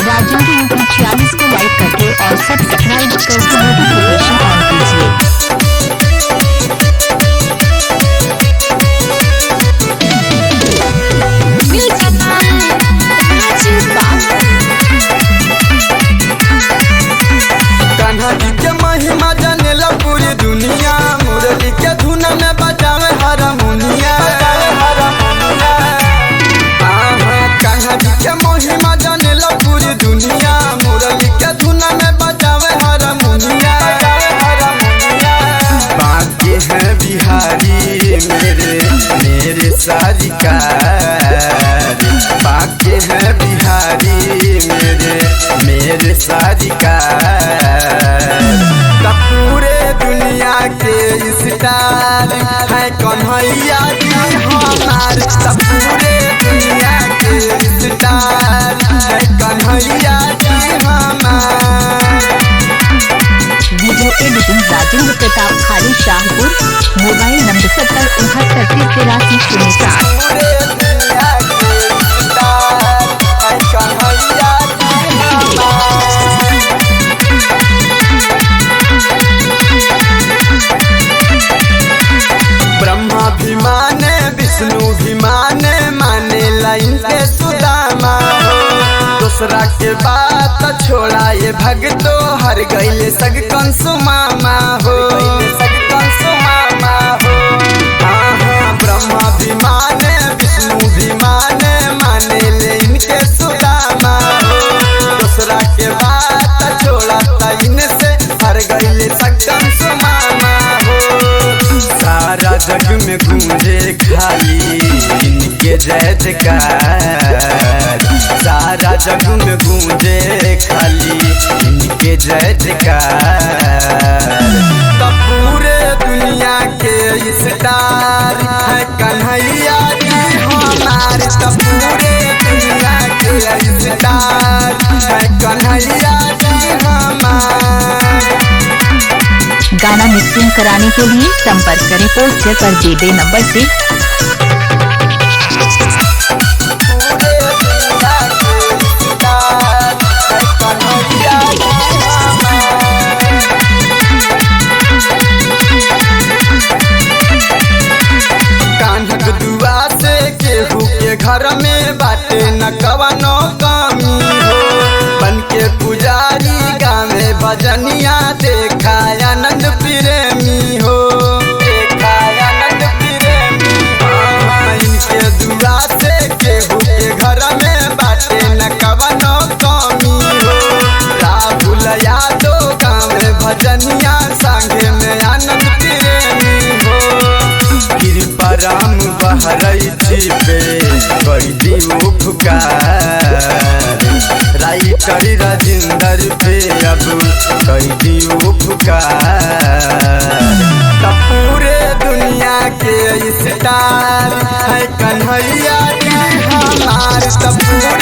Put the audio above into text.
Rajendra UP 46 को लाइक करके और सब्सक्राइब करके नोटिफिकेशन ऑन कीजिए। कान्हा जी के महिमा जानेला पूरी दुनिया, मुरली के धुन में बजावे हारमोनिया। कान्हा जी के महिमा जानेला पूरी दुनिया, मुरली के धुन में बजावे हारमोनिया। बाकी है बिहारी मेरे मेरे सारिकार, बाकी है बिहारी मेरे मेरे सारिकार। पूरे दुनिया के स्टार है कन्हैया जी हमार। पूरे दुनिया के स्टार है कन्हैया जी हमार। वीडियो एडिटिंग राजेंद्र प्रताप खाली शाहपुर। Mobile number 70 69 83 07। पूरे दुनिया के स्टार है कन्हैया जी हमार। ब्रह्मा भी माने विष्णु भी माने, माने लाइन के सुदामा हो। दूसरा के बात छोड़ा ये भगतो, हर गईले सग कंसु मामा हो। सग कंसु मामा हो। हाँ हाँ, ब्रह्मा भी माने विष्णु भी माने, माने ले इनके सुदामा हो। दूसरा के बात छोड़ा इनसे हर गईले सग कंसु मामा हो। सारा जग में गूंजे खाली इनके जय जयकार, सारा जग में गूंजे खाली इनके जय जयकार। पूरे दुनिया के स्टार है कन्हैया जी हमार। पूरे दुनिया के स्टार है कन्हैया जी हमार। गाना मिक्सिंग कराने के लिए संपर्क करें पोस्टर पर दिए गए नंबर से। पूरे दुनिया के स्टार है कन्हैया जी हमार। कान्हा के दुआ से केहू के घर में बाटे न कवनो कमी हो। बन के पुजारी गावे भजनिया देखा आनंद प्रेमी हो। देखा आनंद प्रेमी हो। इनके दुआ से केहू के घर में बाटे न कवनो कमी हो। राहुल यादव गावे भजनिया संगे में आनंद प्रेमी हो। कृपा राम बहरई पे कैदी उपकार, राइटर राजेंद्र पे अब कैदी उपकार। पूरे दुनिया के स्टार है कन्हैया जी हमार। पूरे